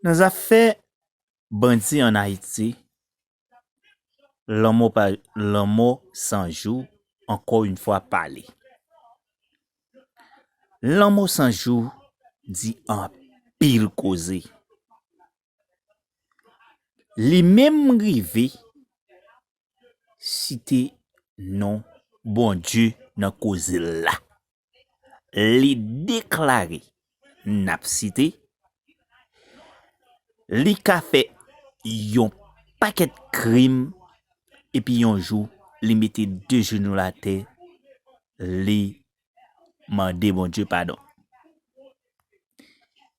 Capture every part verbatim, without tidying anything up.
Nan zafè bandi ann Ayiti, lanmò pa, lanmò san jou, ankò yon fwa, pale. Lanmò san jou di anpil koze. Li menm rive site non Bondye nan koze l la. Li deklare, n ap site, li ka fè yon pakèt krim, epi yon jou, li mete de jenou l atè, li mande Bondye padon.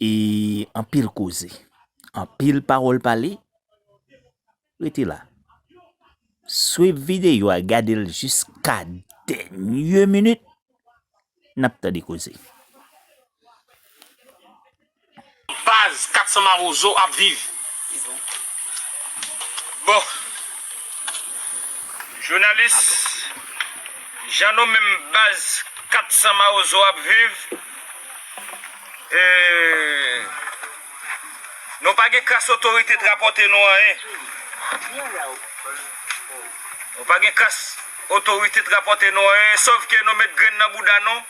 E anpil koze, anpil pawòl pale, rete la. Swiv videyo a, gade l jiska dènye minit, n ap tande koze. Baz kat san Mawozo ap viv. Bon, jounalis, jan nou menm baz kat san Mawozo ap viv, e, nou pa gen kras otorite t rapòte nou anyen. Nou pa gen kras otorite t rapòte nou anyen, sòf ke nou met grenn nan bouda nou,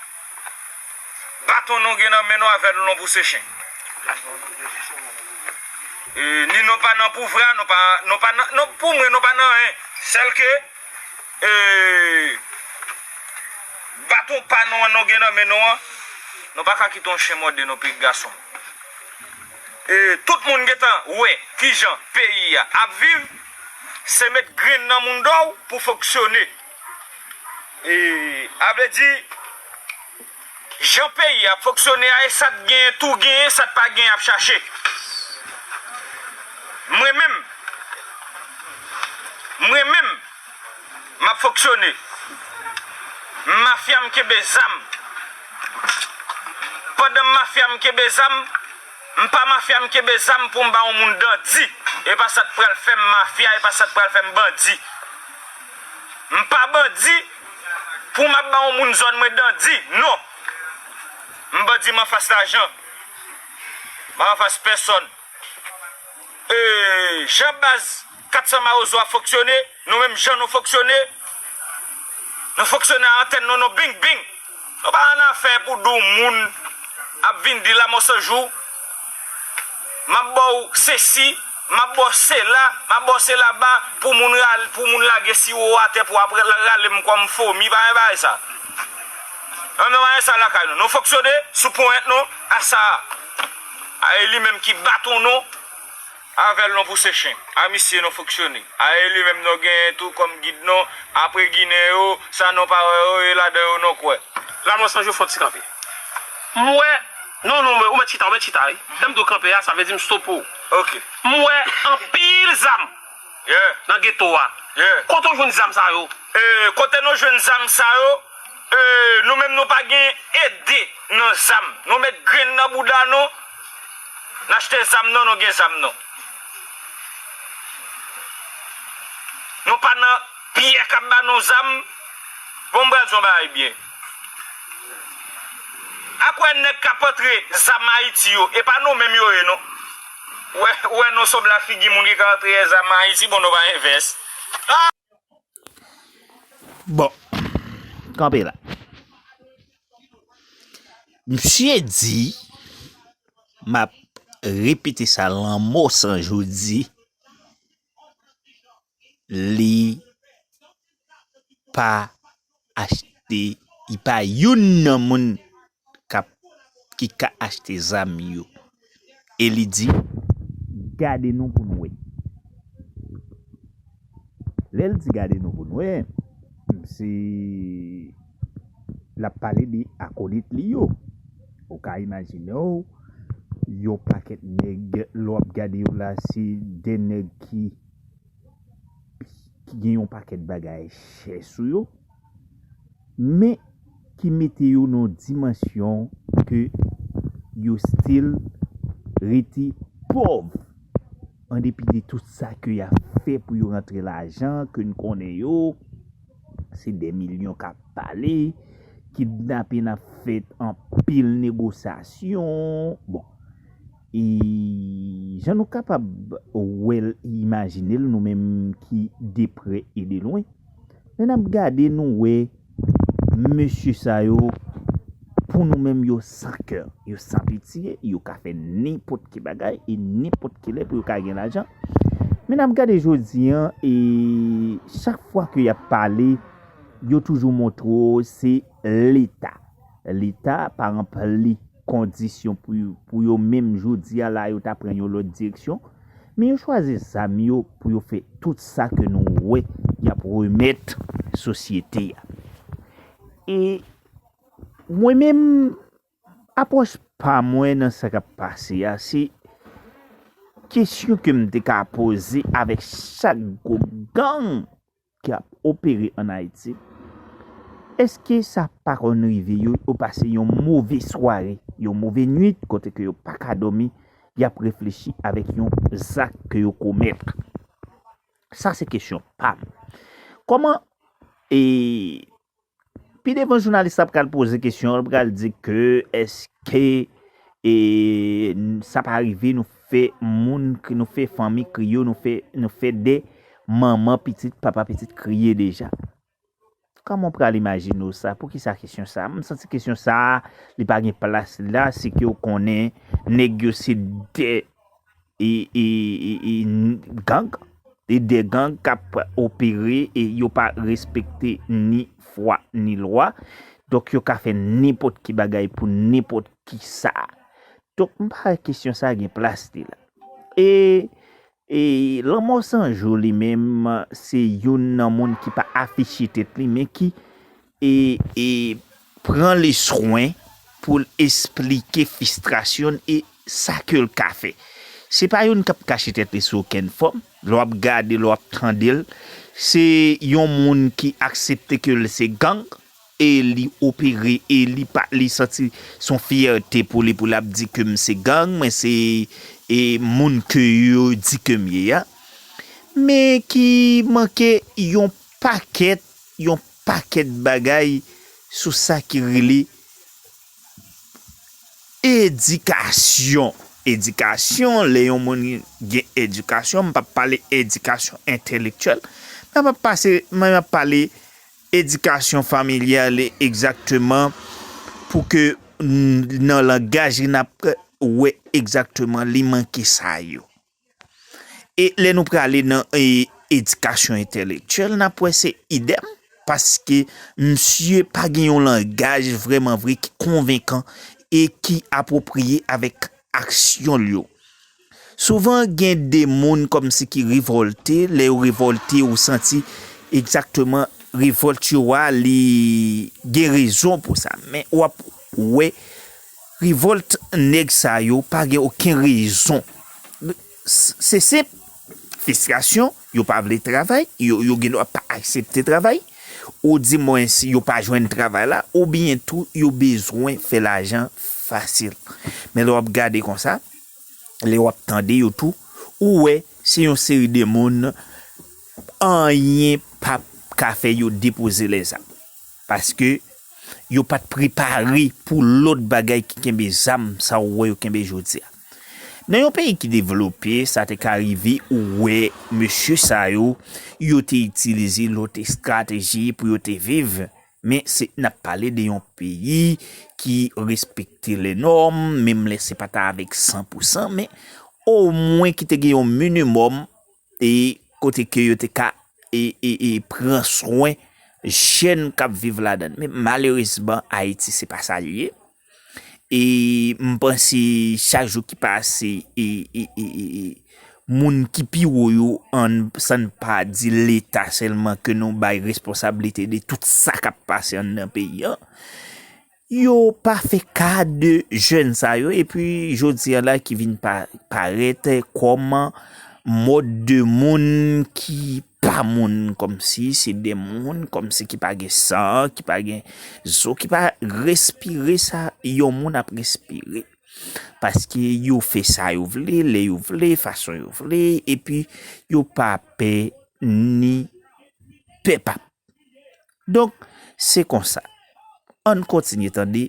baton nou gen nan men nou, avè l nou pouse chen. E, ni nou pa nan pouvwa, nou pa, nou pa nan, nou, pou mwen, nou pa nan anyen. Sèl ke, e, baton pa nou an nou gen nan men nou an, nou pa ka kite yon chen mòde nou, pitit gason. E, tout moun gentan wè kijan peyi a ap viv, se met grenn nan mouda w pou fonksyone. E, a vle di, jan peyi a ap fonksyone a, e sa t genyen tou genyen, sa t pa genyen ap chache. Mwen menm, mwen menm, m ap fonksyone. Mafya m kenbe zam. Pandan mafya m kenbe zam, m pa mafya m kenbe zam pou m ba yon moun dandi. E pa sa k pral fè m mafya, e pa sa k pral fè m bandi. M pa bandi pou m ap ba yon moun zòn mwen dandi, non. M bandi, m anfas lajan. M pa anfas pèsòn. E, jan baz kat san Mawozo ap fonksyone, nou menm jan nou fonksyone, nou fonksyone a antèn nou, nou bing bing. Nou pa nan afè pou di w moun ap vin di Lanmò san jou, m ap ba w sesi, m ap ba w sela, m ap ba w sela ba, pou moun ral-, pou moun lage siwo atè pou apre rale m kòm fomi, pa gen bagay sa. An, nou pa gen sa lakay nou. Nou fonksyone sou ponyèt nou, a sa a. A e li menm ki baton nou, avè l nou pouse chen. A misye nou fonksyone. A e li menm nou genyen tou kòm gid nou, apre Ginen yo, sa nou pa wè yo, e ladan yo nou kwè. Lanmò san jou, fò ti kanpe. M wè, non, non, ou mèt chita, ou mèt chita, wi. Lè m di w kanpe a, sa vle di m stope w. Ok. M wè anpil zam nan geto a. Kote w jwenn zam sa yo? E, kote nou jwenn zam sa yo? E, nou menm nou pa gen ede nan zam. Nou met grenn nan bouda nou, n achte zam nou, nou gen zam nou. Nou pa nan pyè k ap ba nou zam. Bon, m pral di yon bagay byen. Akwè nèg k ap antre zam Ayiti yo, e pa nou menm yo ye, non. Ou wè, ou wè nou sanble a figi moun ki ka antre zam Ayiti, bon, nou pa gen vès. Bon, kanpe la. Misye di, m ap repete sa Lanmò san jou di, li pa achte, li pa youn nan moun k ap, ki ka achte zam yo. E li di, gade nou pou nou wè. Lè l di gade nou pou nou wè, se, l ap pale de akolit li yo. Ou ka imajine w, yon pakèt nèg, lè w ap gade yo la, se de nèg ki, ki gen yon pakèt bagay chè sou yo, men ki mete yo nan yon dimansyon ke yo still rete pòv. An depi de tout sa ke y ap fè pou yo rantre lajan, ke n konnen yo, se dè milyon k ap pale, kidnapin ap fèt, anpil negosyasyon. Bon, e Jan nou kapab wè l, imajine l, nou menm ki de prè e de lwen, lè n ap gade, nou wè mesye sa yo, pou nou menm, yo san kè, yo san pitye, yo ka fè nenpòt ki bagay e nenpòt ki lè pou yo ka gen lajan. Men n ap gade jodi an, e chak fwa ke y ap pale, yo toujou montre w se Leta. Leta pa ranpli kondisyon pou, pou yo menm jodi a la, yo ta pran yon lòt direksyon. Men yo chwazi zam yo pou yo fè tout sa ke nou wè y ap remèt sosyete a. E mwen menm, apwòch pa mwen nan sa k ap pase a, se kesyon ke m te ka poze avèk chak gwoup gang ki ap opere ann Ayiti, èske sa pa konn rive yo, yo pase yon move sware, yon move nuit, kote ke yo pa ka dòmi, y ap reflechi avèk yon zak ke yo komèt? Sa se kesyon pa m. Kòman, e, pi devan jounalis la pral poze kesyon, l pral di ke èske, e, n- sa pa rive nou fè moun, kri- nou fè fanmi kriye, nou fè, nou fè de manman pitit, papa pitit kriye deja? Kòman w pral imajine w sa? Poukisa kesyon sa? M santi kesyon sa, li pa gen plas li la, se ke w konnen nèg yo se de e, e, e, e n- gang, e de gang k ap opere e yo pa respekte ni fwa ni lwa. Donk, yo ka fè nenpòt ki bagay pou nenpòt ki sa. Donk, m pa wè kesyon sa gen plas li la. E, e Lanmò San Jou li menm, se youn nan moun ki pa afiche tèt li, men ki e, e pran le swen pou l esplike fristrasyon l e sa ke l ka fè. Se pa youn k ap kache tèt li sou okenn fòm. Lè w ap gade, lè w ap tande l, se yon moun ki aksepte ke l se gang e li opere e li pa, li santi se yon fyète pou li, pou l ap di ke m se gang, mwen se, e, moun ke yo di ke m ye a. Men ki manke yon pakèt, yon pakèt bagay sou sa ki rele edikasyon. Edikasyon, lè yon moun gen edikasyon, m p ap pale edikasyon entèlektyèl, men m ap pase, men m ap pale edikasyon familyal egzakteman, pou ke n- nan langaj li n ap wè egzakteman li manke sa yo. E lè nou prale nan, e, edikasyon entèlektyèl, n ap wè se idèm, paske misye pa gen yon langaj vrèman vre ki konvenkan e ki apwopriye avèk aksyon l yo. Souvan, gen de moun kòmsi ki revòlte, lè yo revòlte, ou santi egzakteman revòlt yo a, li gen rezon pou sa. Men w ap wè, revòlt nèg sa yo pa gen okenn rezon. S- Se senp, fristrasyon, yo pa vle travay, yo, yo gen dwa pa aksepte travay, ou di mwens yo pa jwenn travay la, oubyen tou yo bezwen fè lajan fasil. Men lè w ap gade konsa, lè w ap tande yo tou, ou wè se yon seri de moun, anyen p ap ka fè yo depoze lèzam. Paske yo pa t prepare pou lòt bagay ki kenbe zam sa ou wè yo kenbe jodi a. Nan yon peyi ki devlope, sa te ka rive ou wè mesye sa yo, yo te itilize lòt estrateji pou yo te viv. Men se, n ap pale de yon peyi ki respekte lè nòm, menm lè se pa ta avèk san pou san, men omwen ki te gen yon minimòm e kote ke yo te ka e, e, e pran swen jèn k ap viv ladan l. Men malerezman, Ayiti se pa sa l ye. E m panse chak jou ki pase, e, e, e, e, e, moun ki pi wo yo, an, san n pa di Leta sèlman, ke nou bay responsablite de tout sa k ap pase anndan peyi an, yo pa fè ka de jèn sa yo, epi jodi a la ki vin pa, parèt kòm mòd de moun ki pa moun, kòmsi se de moun kòmsi ki pa gen san, ki pa gen zo, ki pa respire sa yon moun ap respire. Paske yo fè sa yo vle, lè yo vle, fason yo vle, epi yo pa pè ni pè p ap. Donk, se konsa. Ann kontinye tande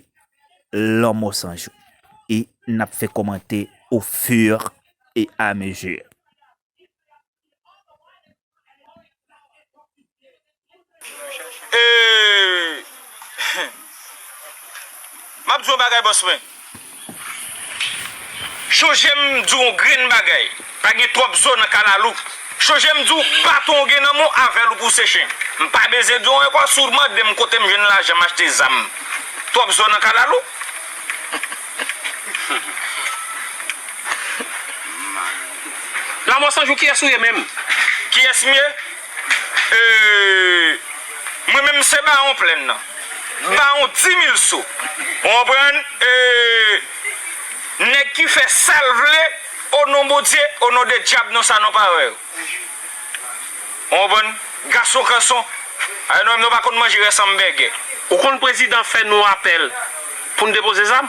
Lanmò San Jou. E n ap fè kòmantè au fur et à mesure. E, m ap di w yon bagay, bòs mwen. Chonje m di w yon grenn bagay. Pa gen twòp zo nan kalalou. Chonje m di w baton w gen nan men w, avè l ou pou w se chen. M pa bezwen di w ankò, si w mande m kote m jwenn lajan m achte zam. Twòp zo nan kalalou. Lanmò San Jou, kiyès ou ye menm? Kiyès m ye? E, mwen menm se Bawon Plèn nan. Bawon di mil sou. Ou konprann? E, nèg ki fè sa l vle, o non Bondye, o non de dyab, non sa non pa wè yo. Ou konprann? Gason kanson. Ay non, nou pa konn manje rès anbègè. Ou konn prezidan fè nou apèl pou n depoze zam?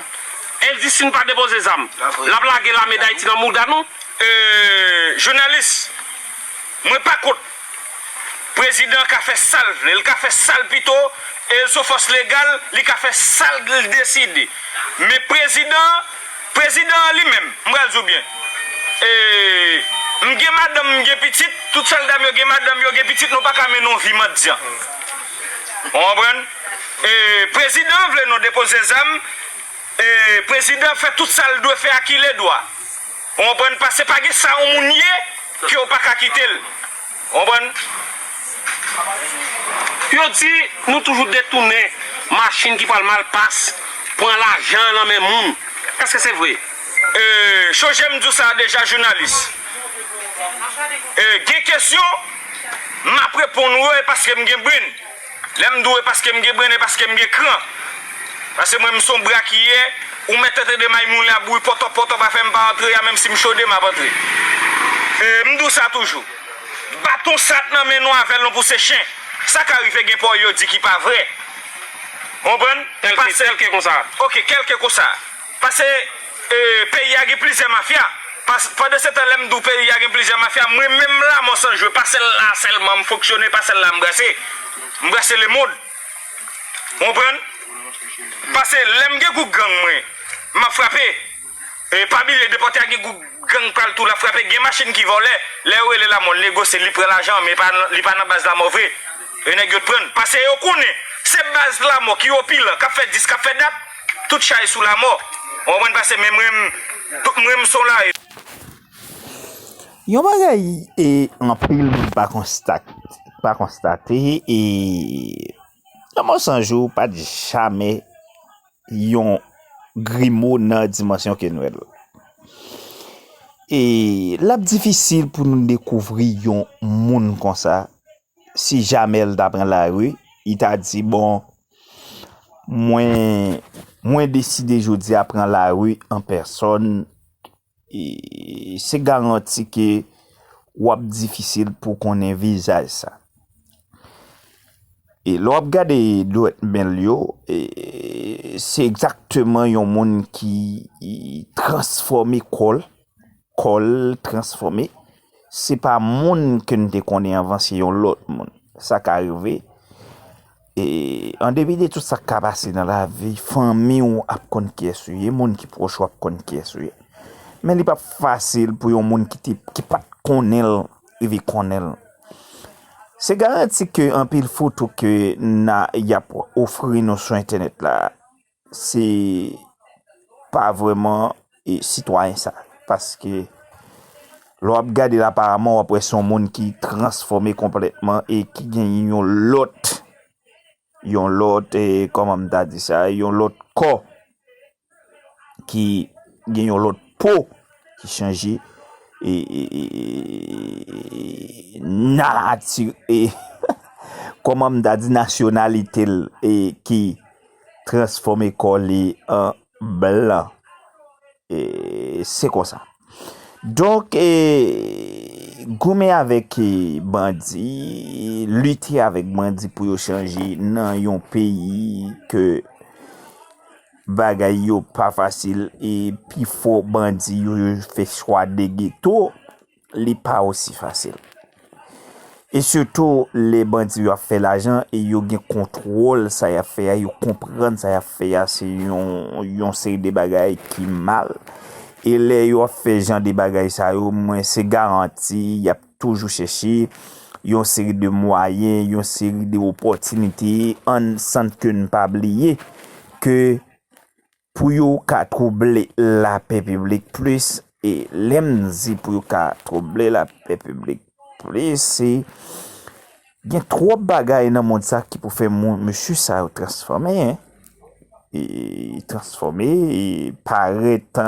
El di si n pa depoze zam, l ap lage lame Dayiti nan mouda nou. E, jounalis, mwen pa kont. Prezidan ka fè sa l vle, l ka fè sa l pito, e l se yon fòs legal, li ka fè sa l deside. Men prezidan, prezidan an li menm, m pral di w byen. E, m gen madanm, m gen pitit, tout sòlda m yo gen madanm, yo gen pitit, nou pa ka mennen yon vi mandyan. Ou konprann? E, prezidan vle nou depoze zam, e, prezidan fè tout sa l dwe fè a ki ledwa. Ou konprann? Paske pa gen sa yon moun ye ke w pa ka kite l. Ou konprann? Yo di nou toujou detounen machin ki pral Malpas, pran lajan nan men moun. Èske se vre? E, chonje m di w sa deja, jounalis. E, gen kesyon, m ap reponn ou yo, e paske m gen brenn. Lè m di w e paske m gen brenn, e paske m gen kran. Paske mwen, m se yon bra ki ye, ou mèt tande may moun la bri pòtòp pòtòp, afè m pa antre a, menm si m chode, m ap antre. E, m di w sa toujou. Baton sa t nan men nou avè l, nou pouse chen. Sa ka rive gen pawòl yo di ki pa vrè. Ou konprann? Tèlke, tèlke konsa. Ok, kèlke konsa. Paske, e, peyi a gen plizyè mafya. Pas, pandan se tan, lè m di w peyi a gen plizyè mafya, mwen menm Lanmò San Jou, pa sèl la sèlman m fonksyone, pa sèl la m brase. M brase lemonn. Ou konprann? Paske lè m gen gwoup gang mwen, m ap frape. E pa bliye, nenpòt a gen gwoup gang pa l tou, l ap frape. Gen machin ki vòlè. Lè yo rele Lanmò, l negosye, li pran lajan an, men li pa nan baz Lanmò vre. E nèg yo t pran l. Paske yo konnen, se baz Lanmò ki opilan, k ap fè dis, k ap fè dat, tout chay sou Lanmò. Ou konprann? Paske men mwen, m, tout mwen, m se yon lari. Yon bagay e anpil moun pa konstat, pa konstate, e Lanmò San Jou pa t jamè yon grimo nan dimansyon ke nou wè l. E l ap difisil pou nou dekouvri yon moun konsa, si jamè l ta pran lari, li ta di, bon, mwen, mwen deside jodi a pran lari an pèsòn, e se garanti ke w ap difisil pou konnen vizaj sa. E lè w ap gade dwèt men l yo, e, se egzakteman yon moun ki transfòme kò l, kò l transfòme. Se pa moun ke n te konnen anvan, se yon lòt moun. Sa ka rive. E, an depi de tout sa k ka pase nan lavi, fanmi w ap konn kiyès ou ye, moun ki pwòch ou ap konn kiyès ou ye. Men li p ap fasil pou yon moun ki te, ki pa t konnen l, rive konnen l. Se garanti ke anpil foto ke n a, y ap ofri nou sou entènèt la, se pa vrèman, e, sitwayen sa. Paske lè w ap gade l aparaman, w ap wè se yon moun ki transfòme konplètman e ki gen yon lòt, yon lòt, e, kòman m ta di sa, yon lòt kò ki gen yon lòt po ki chanje, e, e, e, e, nati, e, kòman m ta di, nasyonalite l, e, ki transfòme kò li an blan. E, se konsa. Donk, e, goumen avèk, e, bandi, lite avèk bandi pou yo chanje nan yon peyi ke bagay yo pa fasil, e pifò bandi yo, yo fè chwa de geto, li pa osi fasil. E sitou, lè bandi yo ap fè lajan e yo gen kontwòl sa y ap fè a, yo konprann sa y ap fè a, se yon, yon seri de bagay ki mal. E lè yo ap fè jan de bagay sa yo, mwen se garanti y ap toujou chèche yon seri de mwayen, yon seri de opòtinite, an san ke n pa bliye ke pou yo ka twouble lapè piblik plis, e lè m di pou yo ka twouble lapè piblik plis, se gen twòp bagay nan mond sa ki pou fè moun, mesye sa yo transfòme, en. E transfòme, e parèt,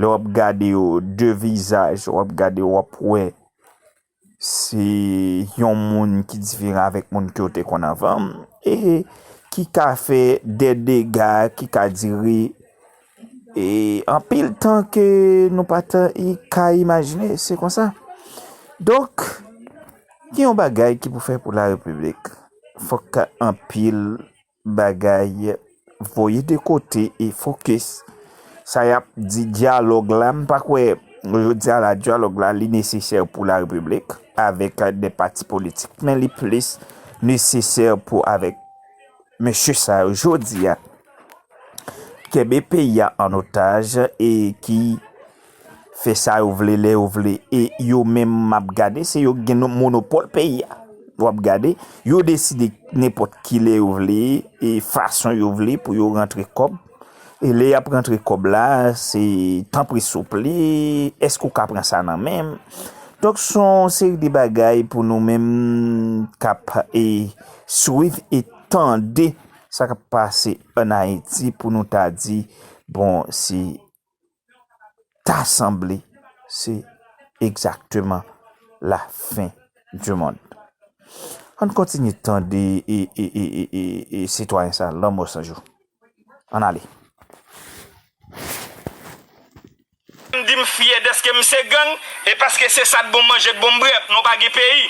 lè w ap gade yo de vizaj, w ap gade, w ap wè se yon moun ki diferan avèk moun ke w te konn anvan, e ki ka fè de dega ki ka dire, e anpil tan ke nou pa t, e, ka imajine, se konsa. Donk, gen yon bagay ki pou fè pou la repiblik. Fòk anpil bagay voye de kote e fokis. Sa y ap di dyalòg la, m pa kwè jodi a la dyalòg la li nesesè pou la repiblik avèk de pati politik, men li plis nesesè pou avèk mesye sa yo jodi a kenbe peyi a an otaj e ki fè sa yo vle, lè yo vle, e yo menm m ap gade, se yo gen monopòl peyi a. W ap gade, yo deside nenpòt ki lè yo vle, e fason yo vle pou yo rantre kòb. E lè y ap rantre kòb la, se tanpri souple, èske w ka pran sa nan men m? Donk, se yon seri de bagay pou nou menm k ap, e, swiv e tande sa k ap pase ann Ayiti pou nou ta di, bon, si ta sanble se egzakteman la fen di mond. Ann kontinye tande e, e, e, e, e, e sitwayen sa, Lanmò San Jou. Ann ale. M di m fyè dèske m se gang, e paske se sa k bon manje, k bon bwè, nou pa gen peyi.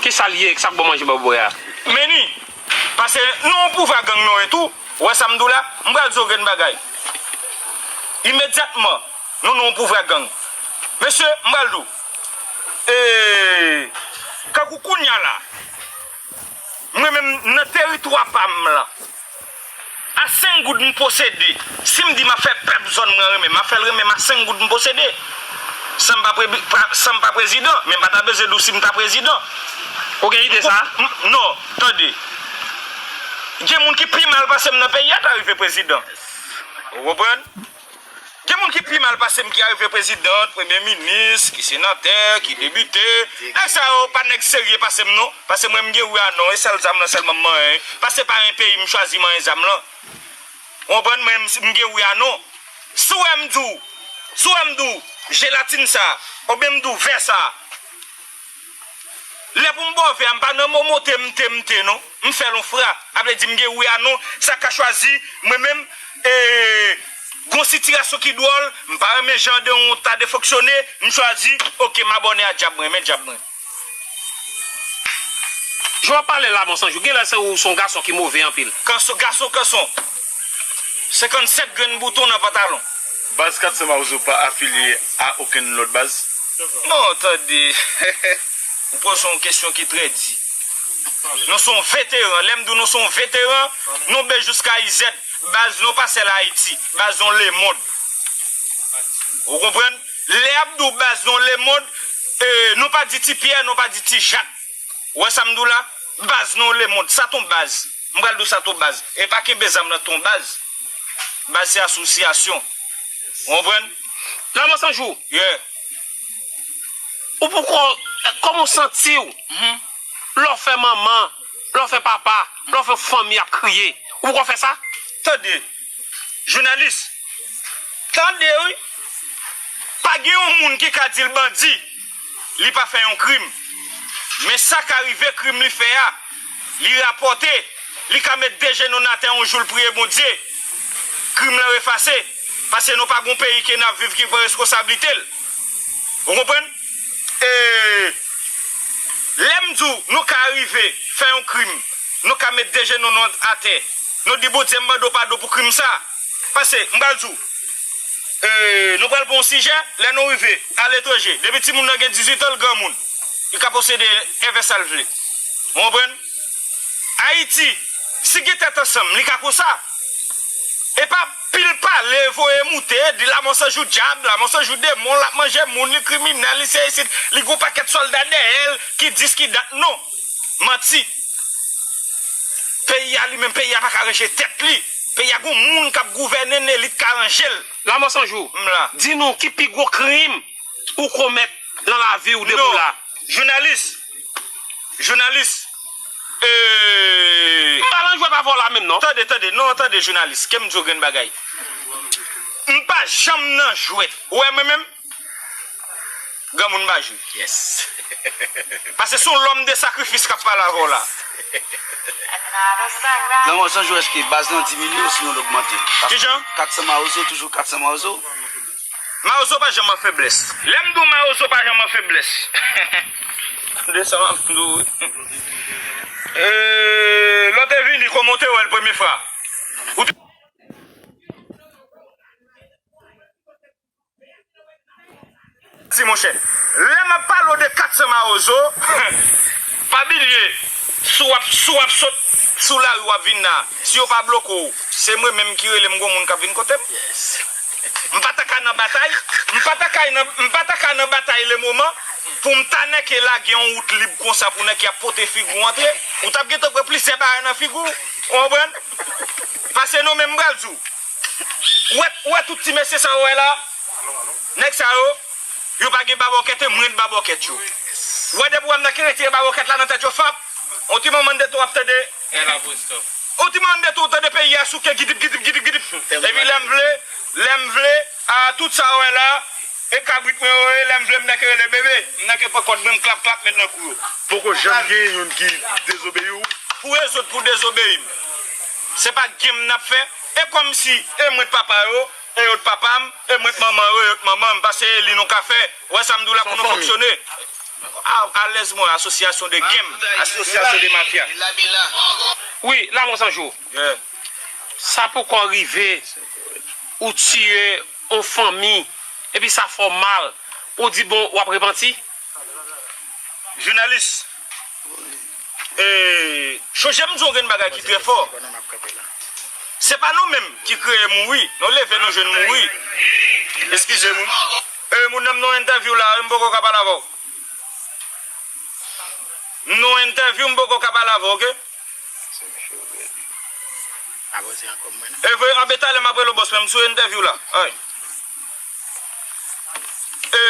Ki sa l ye, sa k bon manje, bon bwè a? Meni, paske nou yon pouvwa gang nou ye tou, ou wè sa m di w la, m pral di w grenn bagay. Imedyatman, nou, nou yon pouvwa gang. Mesye, m pral di w, e, kankou kounye a la, mwen menm nan teritwa pa m lan, a senk goud m posede. Si m di m ap fè pèp zòn mwen renmen m, m ap fè l renmen m a senk goud m posede. San m pa pre-, pa, san m pa prezidan, men m pa ta bezwen di w si m ta prezidan. Ou gen ide sa? M, non, tande. Gen moun ki pi mal pase m nan peyi a ta rive prezidan. Ou konprann? Gen moun ki pi mal pase m ki arive prezidan, premye minis, ki senatè, ki depite. Nèg sa yo pa nèg serye pase m non. Pase mwen m gen wi a non, e sèl zam lan sèlman m manyen. Pase pa yon peyi m chwazi manyen zam lan. Ou konprann mwen m, m gen wi a non. Si w wè m di w, si w wè m di w jelatin sa, oubyen m di w vè sa, lè pou m ba w vè a, m pa nan momote m te, m te non. M fè l yon fra. A vle di m gen wi a non. Sa ka chwazi, mwen menm, e, gon sitiyasyon ki dwòl, m pa renmen jan de yon ta de fonksyone, m chwazi, oke, m abòne a dyab mwen, men dyab mwen. Jan w ap pale la, Lanmò San Jou, genlè se ou se yon gason ki move anpil. Kanson, gason kanson. Senkannsèt grenn bouton nan pantalon. Baz kat san Mawozo pa afilye a okenn lòt baz? Non, tande. Ou poze yon kesyon ki trè di. Nou se yon veteran. Lè m di w nou se yon veteran, nou B jiska I Z. Baz nou pa sèl Ayiti. Baz nou lemonn. Ou konprann? Lè y ap di w baz nou lemonn, e, nou pa di Ti Pyè, nou pa di Ti Jak. Ou wè sa m di w la? Baz nou lemonn. Sa t on baz. M pral di w sa t on baz. E pa kenbe zam nan t on baz. Baz se asosyasyon. Ou konprann? Lanmò San Jou. Yeah. Ou poko, kòman w santi w? Mhm. Lè w fè manman, lè w fè papa, lè w fè fanmi ap kriye. Ou poko fè sa? Tande, jounalis, tande wi. Pa gen yon moun ki ka di l bandi, li pa fè yon krim. Men sa ka rive krim li fè a, li rapòte, li ka met de jenou n atè yon jou l priye Bondye. Krim lan efase, paske nou pa gon peyi ke n ap viv ki pran reskonsablite l. Ou konprann? E lè m di w, nou ka rive fè yon krim, nou ka met de jenou nou atè, nou di, Bondye, m mande w padon pou krim sa. Paske, m pral di w, e, nou pral pran yon sijè, lè nou rive aletranje, depi timoun nan gen dizuit an, l granmoun, li ka posede enfè sa l vle. Ou konprann? Ayiti, si gen tèt ansanm, li ka konsa. E pa Pil pale, voye moute, di Lamò Sanjou dyab, Lamò Sanjou demon, l ap manje moun, li kriminèl, li se isit, li gon pakèt sòlda dèyè l ki dis ki dat. Non. Manti. Peyi a li menm, peyi a pa ka ranje tèt li. Peyi a gon moun k ap gouvène n, elit ka ranje l. Lamò Sanjou, m la. Di nou ki pi gwo krim ou komèt nan lavi w depi w la? Jounalis. Jounalis. M pa nan jwèt avè w la menm non. Tande, tande, non, tande, jounalis, ke m di w grenn bagay. M pa janm nan jwèt. Ou wè mwen menm? Granmoun m pa jwe. Yes. Paske se yon lòm de sakrifis k ap pale avè w la. Lamò Sanjou, èske baz lan diminye osinon l ogmante? Kijan? Kat san Mawozo, toujou kat san Mawozo. Mawozo pa janm an feblès. Lè m di w Mawozo pa janm an feblès. De sa m ap di w wi. Lè w te vini, kòman w te wè l premye fwa? Ou te Ti monchè, lè m ap pale w de kat san Mawozo, pa bliye, si w ap, si w ap sot sou lari w ap vin la, si yo pa bloke w, se mwen menm ki rele m, gon moun k ap vin kote m. M pa ta ka nan batay, m pa ta ka nan, m pa ta ka nan batay lemoman pou m ta nèke lage yon wout lib konsa pou nèg ki ap pote figi w antre. Ou t ap gentan pran plizyè bagay nan figi w, ou konprann? Pase non, men m pral di w. Ou wè, ou wè tout ti mesye sa yo wè la? Nèg sa yo, yo pa gen babòkèt e m rent babòkèt yo. Ou wè depi w wè m nan ki retire babòkèt la nan tèt yo fap, on ti moman de tou w ap tande. On ti moman de tou w tande peyi a souke gidip, gidip, gidip, gidip. Epi lè m vle, lè m vle, a tout sa yo wè la, e kabrit mwen yo ye, lè m vle m nan ke rele bebe, m nan ke pran kòd mwen m klap, klap, met nan kou yo. Poko janm gen youn ki dezobeyi w? Pou rezoud, pou dezobeyi m. Se pa game n ap fè. E kòmsi e mwen t papa yo, e yo t papa m, e mwen t manman yo, e yo t manman m, paske e li nou ka fè. Ou wè sa m di w la pou nou fonksyone. A, alèz mwen, asosyasyon de game, asosyasyon de mafya. Wi, Lamò Sanjou. Sa poko rive, ou tiye on fanmi, epi sa fè w mal, ou di bon, w ap repanti? Jounalis, e, chonje m di w grenn bagay ki trè fò. Se pa nou menm ki kreye mouri, nou leve nou jwenn mouri. Eskize m wi. E, moun nan m nan entèvyou la, m poko ka pale avè w. M nan entèvyou, m poko ka pale avè w, oke? E vre, anben talè m ap rele w bòs mwen, m sou entèvyou la. Ay. E,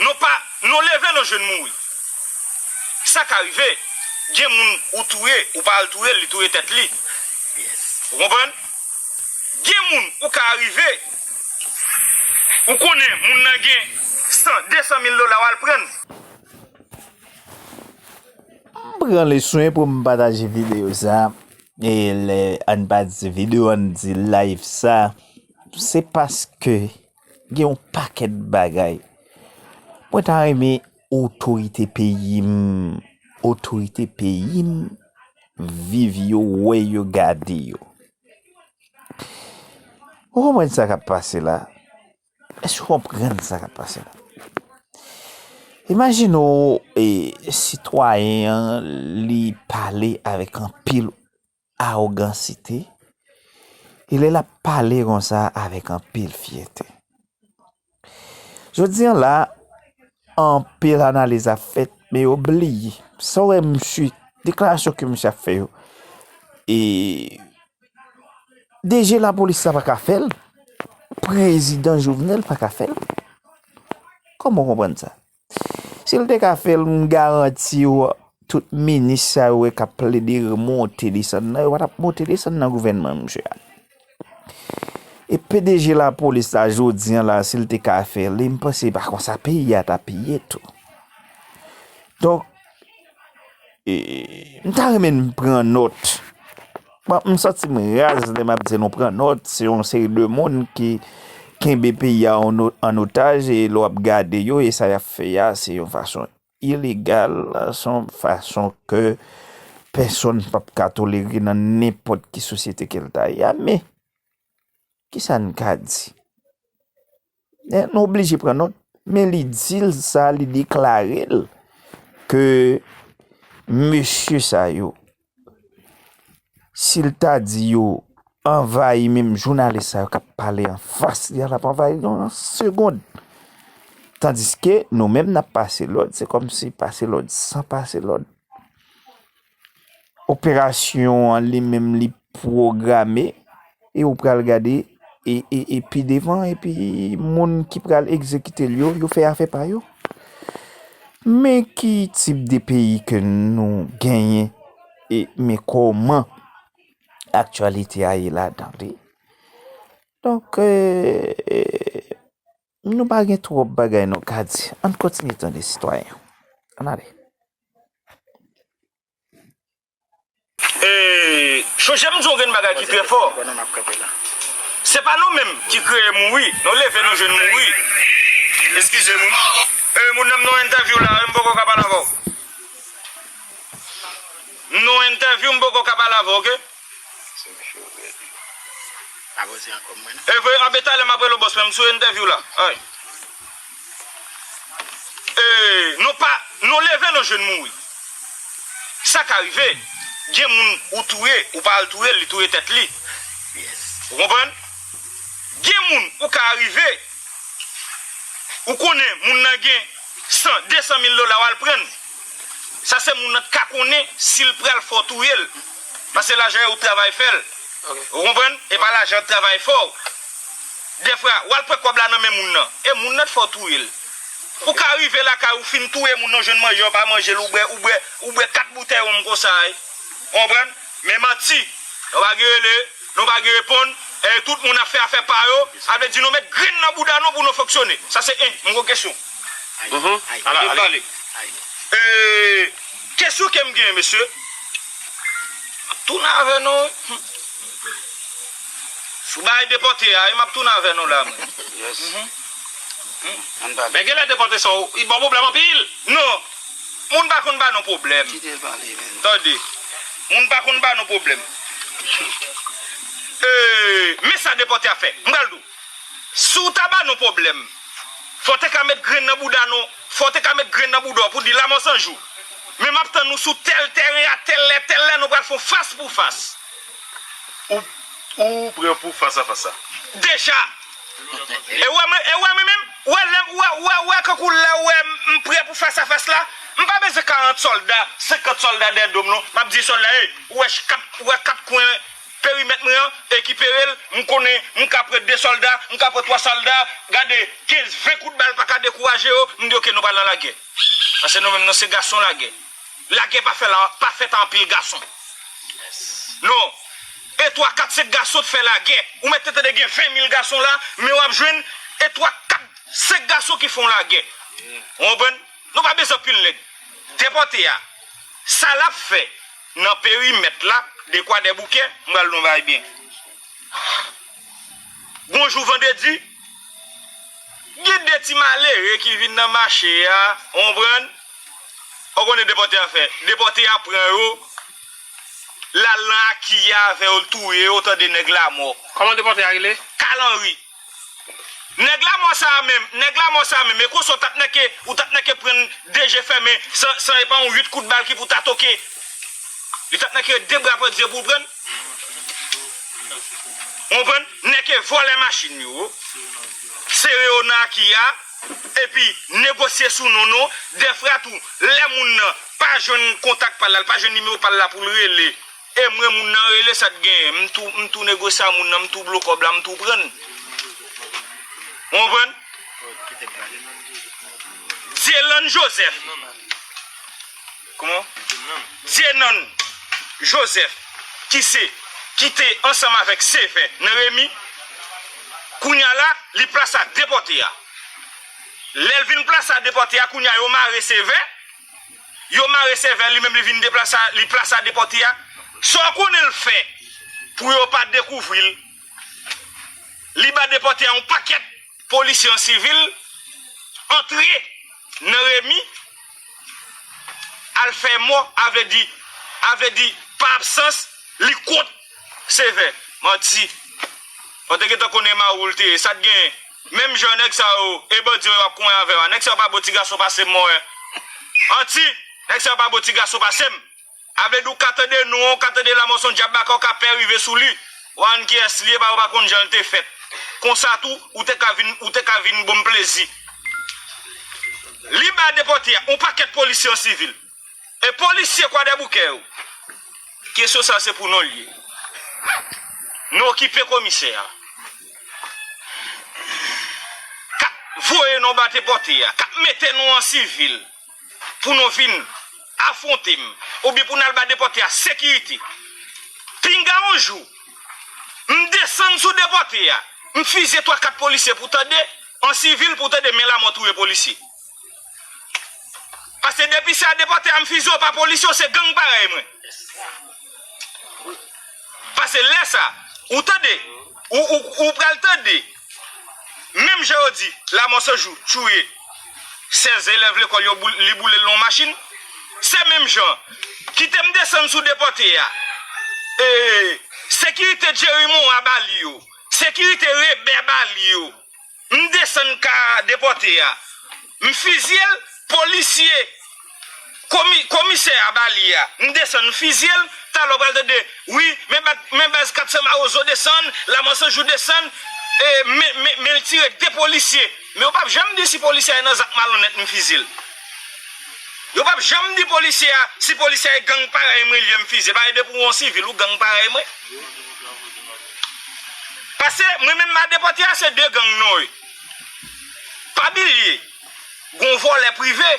nou pa, nou leve, nou jwenn mouri. Sa ka rive. Gen moun ou touye, ou pa al touye l, li touye tèt li. Ou konprann? Gen moun ou ka rive, ou konnen moun nan gen san, de san mil dola, w al pran l. M pran leson pou m pataje videyo sa. E lè, ann pa di videyo, ann di live sa, se paske gen yon pakèt bagay mwen ta renmen otorite peyi m, otorite peyi m viv yo, wè yo, gade yo. Ou konprann sa k ap pase la? Èske w konprann sa k ap pase la? Imajine w, e, sitwayen an, li pale avèk anpil awogansite, e lè l ap pale konsa avèk anpil fyète. Jodi a la, anpil analiz ap fèt, men yo bliye. Sa w wè misye, deklarasyon ke misye ap fè yo, e D G lapolis la pa ka fè l, prezidan Jovenel pa ka fè l. Kòman w konprann sa? Si l te ka fè l, m garanti w, tout minis sa yo k ap plede monte desann nan, yo pa t ap monte desann nan gouvènman misye a. E P D G lapolis la, jodi a la, si l te ka fè li, m panse pa konsa peyi a t ap ye tou. Donk, e, m ta renmen n pran nòt. Bon, m santi m raz lè m ap di nou pran nòt, se yon seri de moun ki kenbe peyi a an o-, an otaj, e lè w ap gade yo, e sa y ap fè a, se yon fason ilegal, se yon fason ke pèsonn p ap ka tolere nan nenpòt ki sosyete ke l ta ye a. Men, kisa n ka di? E, nou oblije pran nòt, men li di l sa, li deklare l ke mesye sa yo, si l ta di yo anvayi menm jounalis sa yo k ap pale anfas li a, l ap anvayi li nan yon segonn. Tandiske nou menm n ap pase lòd, se kòmsi pase lòd san pase lòd. Operasyon an li menm li pwograme e ou pral gade e, e, e pi devan, epi moun ki pral egzekite l yo, yo fè afè pa yo. Men ki tip de peyi ke nou genyen e men kòman aktyalite a ye ladan li. Donk, e, e, nou pa gen twòp bagay nou ka di. Ann kontinye tande sitwayen. Ann ale. E, chonje m di yon grenn bagay ki trè fò. Se pa nou menm ki kreye mouri, nou leve nou jwenn mouri. Eskize m wi. E, moun nan m nan entèvyou la, m poko ka pale avè w. M nan entèvyou, m poko ka pale avè w, oke? E vre, anben talè m ap rele w bòs mwen, m sou entèvyou la. Ay. E, nou pa, nou leve nou jwenn mouri. Sa ka rive, gen moun ou touye, ou pa al touye l, li touye tèt li. Ou konprann? Gen moun ou ka rive, ou konnen moun nan gen san, de san mil dola, w al pran l. Sa se moun nan t ka konnen si l pral fè w touye l. Paske lajan yo ou travay fè l. Ou konprann? E pa lajan travay fè w. Dèfwa, w al pran kòb la nan men moun nan. E moun nan t fè w touye l. Ou ka rive lakay ou fin touye moun nan, jwenn manje, w pa manje l, ou bwè, ou bwè, ou bwè kat boutèy wonm konsa, wi. Ou konprann? Men manti. Nou pa gen rele, nou pa gen reponn. E tout moun ap fè afè pa yo. Sa vle di nou met grenn nan bouda nou pou nou fonksyone. Sa se en. M gon kesyon. Mhm. Ala, ale. E, kesyon ke m gen, mesye. Tounen avè nou. Sou bagay depòte a, wi, m ap tounen avè nou la, mwen. Yes. Mhm. Men genlè depòte sa, li ba w pwoblèm anpil. Non. Moun pa konn ba nou pwoblèm. Kite l pale, men. Tande. Moun pa konn ba nou pwoblèm. E, men sa depòte a fè. M pral di w. Si w ta ba nou pwoblèm, fò w te ka met grenn nan bouda nou, fò w te ka met grenn nan bouda w pou di Lamò San Jou. Men m ap tann nou sou tèl tèren a, tèl lè, tèl lè, nou pral fè yon fas pou fas. Ou, ou prè pou fas a fas la? Deja. E wè mwen, e wè mwen menm, wè lè m, wè, wè, wè kankou lè wè m, m prè pou fas a fas la, m pa bezwen karant sòlda, senkant sòlda dèyè do m non. M ap di sòlda, ey, ou wè kat, ou wè kat kwen perimèt mwen an, ekipere l, m konnen, m ka pran de sòlda, m ka pran twa sòlda, gade, kenz, ven kout bal pa ka dekouraje yo, m di, oke, nou pral nan lagè. Paske nou menm, nou se gason lagè. Lagè pa fè la, pa fèt a anpil gason. Non. E twa, kat, senk gason t fè lagè. Ou mèt te tande gen ven mil gason la, men w ap jwenn e twa, kat, senk gason ki fè yon lagè. Ou konprann? Nou pa bezwen anpil nèg. Depòte a, sa l ap fè nan perimèt la, de Kwadèboukè, m pral di w yon bagay byen. Gon jou vandredi, gen de ti malere ki vin nan mache a, ou konprann? Ou konnen depòte a fè. Depòte a pran yo, l al nan Aki a avè yo, l touye yo, tande nèg Lamò. Kòman depòte a rele? Kalanri. Nèg Lamò sa a menm, nèg Lamò sa a menm, e konsa w t ap nèke, ou t ap nèke pran de je fèmen, san, san e pa yon uit kout bal ki pou ta toke. Li t ap nèke de bra pandye pou l pran. Ou konprann? Nèke vòlè machin yo, sere yo nan Aki a, epi negosye sou non nou. Dèfwa tou, lè moun nan pa jwenn kontak pa l la, l pa jwenn nimewo pa l la pou l rele, e mwen moun nan rele, sa t genyen? M tou, m tou negosye a moun nan, m tou blo kòb la, m tou pran l. Ou konprann? Dielanne Joseph. Kòman? Dielanne Joseph, ki se, ki te ansanm avèk Sevè nan Remi, kounye a la, li plas a depòte a. Lè l vin plas a depòte a, kounye a, yo mare Sevè, yo mare Sevè, li menm li vin deplase a, li plas a depòte a. Sa w konnen l fè pou yo pa dekouvri l? Li ba depòte a yon pakèt polisye an sivil antre nan Remi, al fè mò, a vle di, a vle di, pa absans, li kont Sevè. Manti. Ou te gentan konnen mawou l te ye. Sa t genyen? Menm jan nèg sa yo, e bandi yo ap konyen avè yo a. Nèg sa yo pa bon ti gason pase m, mwen. Manti. Nèg sa yo pa bon ti gason pase m. A vle di w ka tande non an, w ka tande Lamò s on dyab baka, w ka pè rive sou li. Ou pa konn kiyès li ye, pa, ou pa konn jan l te fèt. Konsa tou, ou te ka vin, ou te ka vin ban m plezi. Li ba depòte a, yon pakèt polisye an sivil. E polisye Kwadèboukè yo, kesyon sa se pou nou l ye. Nou okipe komisè a. K ap voye nou ba depòte a, k ap mete nou an sivil pou nou vin afwonte m, oubyen pou n al ba depòte a sekirite. Pinga yon jou, m desann sou depòte a, m fizye twa kat polisye pou tande, an sivil pou tande, men lanmò touye polisye. Paske depi se a depòte a m fizye w pa polisye w, se gang parèy mwen. Paske lè sa, ou tande, ou, ou, ou pral tande, menm jan yo di, Lamò Sanjou touye sèz elèv lekòl yo, boul- li boule l nan yon machin, se menm jan, kite m desann sou depòte a, e, sekirite Jerry Morin ba li yo, sekirite Rebè ba li yo, m desann ka depòte a, m fizye l, polisye, komi- komisè a ba li a, m desann, m fizye l, talè w pral tande, wi, men bat- men baz kat san Mawozo desann, Lamò Sanjou desann, e, men, men, men l tire de polisye. Men yo p ap janm di si polisye a nan zak malonnèt, m fizye l. Yo p ap janm di polisye a, si polisye a e gang parèy mwen li ye, m fizye l. Paske depi w yon sivil, ou gang parèy mwen. Paske mwen menm ma depòte a, se de gang nou ye. Pa bliye, gon vòlè prive,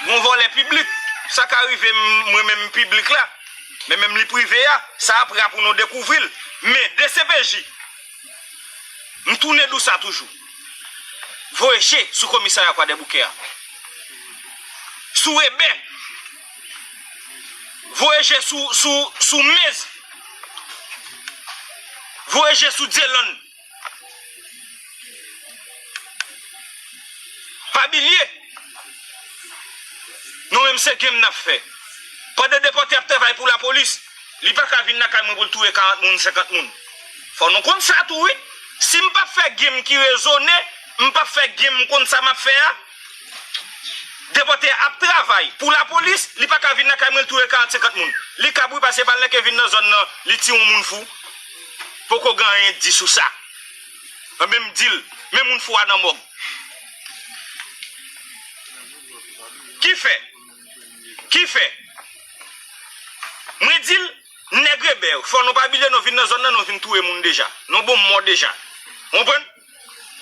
gon vòlè piblik. Sa ka rive m- mwen menm piblik la, men menm li prive a, sa apre a pou nou dekouvri l. Men D C P J, m tounen di w sa toujou. Voye je sou komisarya Kwadèboukè a. Sou Rebè. Voye je sou, sou, sou Mez. Voye je sou Dyelann. Pa bliye, nou menm se game n ap fè. Pandan depòte ap travay pou lapolis, li pa ka vin lakay mwen pou l touye karant moun, senkant moun. Fò nou konn sa tou, wi. Si m p ap fè game ki rezone, m p ap fè game m konn sa m ap fè a, depòte a ap travay pou lapolis, li pa ka vin lakay mwen, l touye karant, senkant moun. Li kab wi, paske pa l nèk vin nan zòn nan, li tiye yon moun fou. Poko gen anyen di sou sa. Enben m di l, men moun fou a nan mòg. Ki fè? Ki fè? Mwen di l, nèg Rebè yo, fò nou pa bliye nou vin nan zòn nan, nou vin touye moun deja. Nou bon mò deja. Ou konprann?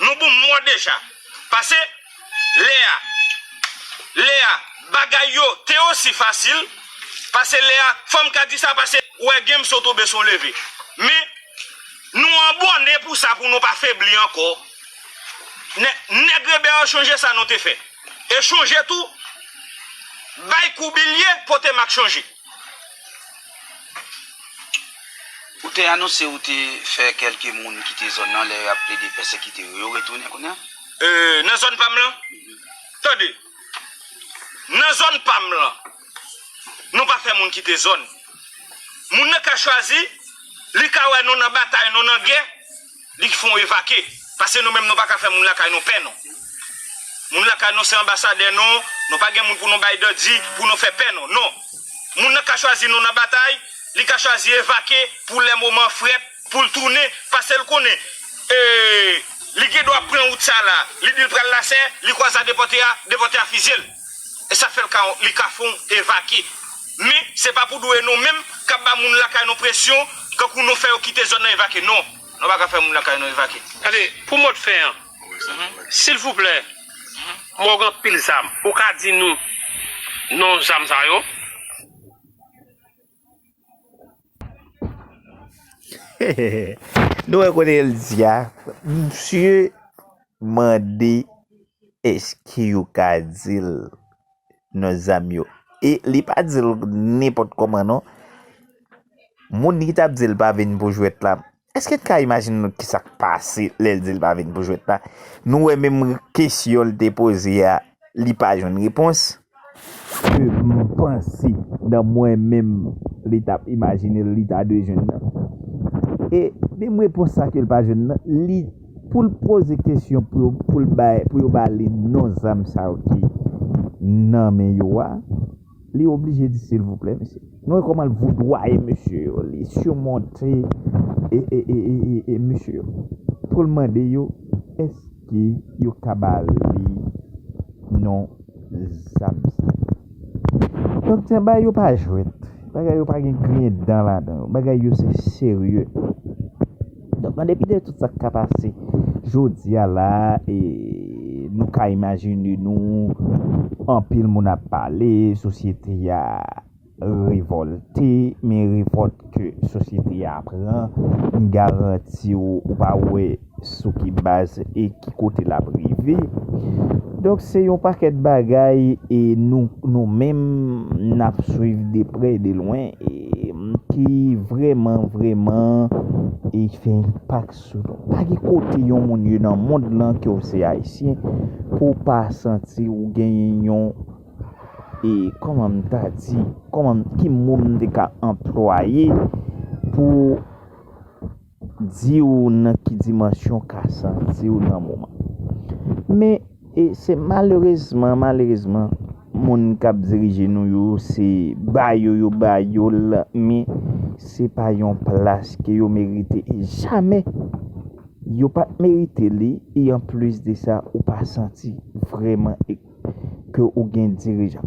Nou bon mò deja. Paske lè a, lè a, bagay yo te osi fasil. Paske lè a, fò m ka di sa, paske ou wè game se w tonbe, se w leve. Men, nou abòne pou sa, pou nou pa febli ankò. Nè- nèg Rebè yo, chonje sa nou te fè. E chonje tou, bay kou bilye, pote mak chonje. Ou te anonse ou te fè kèlke moun kite zòn nan lè y ap plede pèsekite yo. Yo retounen kounye a? E, nan zòn pa m lan? Tande. Nan zòn pa m lan, nou pa fè moun kite zòn. Moun nan ka chwazi, li ka wè nou nan batay, nou nan gè, li fè w evake. Paske nou menm nou pa ka fè moun lakay nou pè non. Moun lakay nou se anbasadè nou, nou pa gen moun pou nou bay dandi, pou nou fè pè non. Non. Moun nan ka chwazi nou nan batay, li ka chwazi evake pou lè moman frèt, pou l tounen, paske l konnen, e, li gen dwa pran wout sa la, li di l pral Lasè, li kwaze a depòte a, depòte a fizye l. E sa fè l ka, li ka fè w evake. Men, se pa pou dwe nou menm k ap ba moun lakay nou presyon, kankou nou fè yo kite zòn nan evake. Non, nou pa ka fè moun lakay nou evake. Tande, pou mòd fen an, silvouplè, mwen gen anpil zam. Ou ka di nou non zam sa yo? Nou wè kote l di a, misye mande èske yo ka di l non zam yo. E li pa di l nenpòt kòman non. Moun ki t ap di l pa vin pou jwèt la, èske n ka imajine nou kisa k pase lè l di l pa vin pou jwèt la? Nou wè menm kesyon l te poze a, li pa jwenn repons. Ke m panse nan mwen menm li t ap imajine l, li ta dwe jwenn nan. E menm repons sa ke l pa jwenn nan, li pou l poze kesyon pou yo, pou l bay, pou yo ba li non zam sa yo ki nan men yo a, li oblije di silvouplè, mesye. Nou wè kòman l voudwaye mesye yo, li simonte e, e, e, e, e, e mesye yo pou l mande yo èske yo ka ba li non zam sa. Donk, se bagay yo pa jwèt. Bagay yo pa gen griyen dan ladan yo. Bagay yo se serye. Donk, an depi de tout sa k ka pase jodi a la, e nou ka imajine nou, anpil moun ap pale, sosyete a revòlte, men revòlt ke sosyete a pran, m garanti w, ou pa wè sou ki baz e ki kote l ap rive. Donk, se yon pakèt bagay e nou, nou menm, n ap swiv de prè e de lwen, e ki vrèman, vrèman, e fè enpak sou nou. Pa gen kote yon moun ye nan mond lan ke w se ayisyen, pou w pa santi ou genyen yon, e kòman m ta di, kòman, ki mo m te ka anplwaye pou di w nan ki dimansyon w ka santi w nan moman. Men, e se malerezman, malerezman, moun k ap dirije nou yo, se ba yo, yo ba yo l, men se pa yon plas ke yo merite. E jamè yo pa t merite li, e anplis de sa, ou pa santi vrèman e ke ou gen dirijan.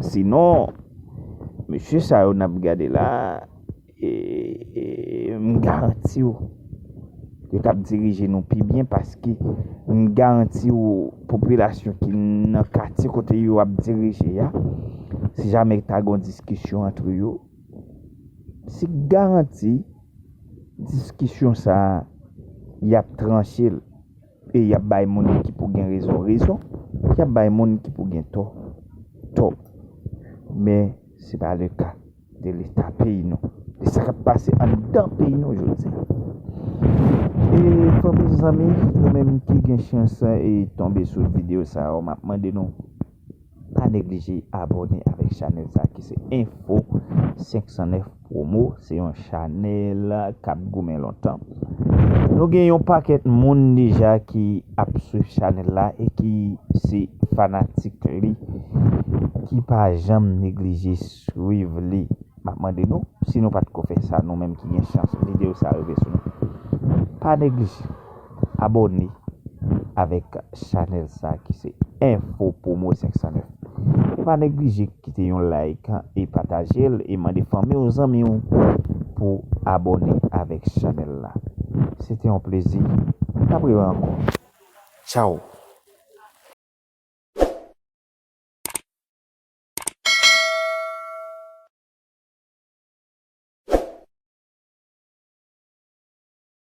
Sinon, mesye sa yo n ap gade la, e, e, m garanti w, yo t ap dirije nou pi byen, paske m garanti w, popilasyon ki nan katye kote yo ap dirije a, si jamè ta gen yon diskisyon ant yo, se garanti diskisyon sa a, y ap tranche l. E y ap bay moun ki pou gen rezon, rezon. Y ap bay moun ki pou gen tò, tò. Men, se pa le ka de leta peyi nou, de sa k ap pase anndan peyi nou jodi a. E fanmi, zanmi, nou menm ki gen chans e tonbe sou videyo sa yo, m ap mande nou, pa neglije abòne avèk chanèl sa ki se Enfo senk san nèf Promo. Se yon chanèl k ap goumen lontan. Nou gen yon pakèt moun deja ki ap swiv chanèl la e ki se fanatik li, ki pa janm neglije swiv li. M ap mande nou, si nou pa t ko fè sa, nou menm ki gen chans videyo sa rive sou nou, pa neglije abòne avèk chanèl sa ki se Enfo Promo senk san nèf. E pa neglije kite yon like e pataje l e mande fanmi w, zanmi w pou abòne avèk chanèl la. Se te yon plezi. N ap rewè ankò. Tchaw!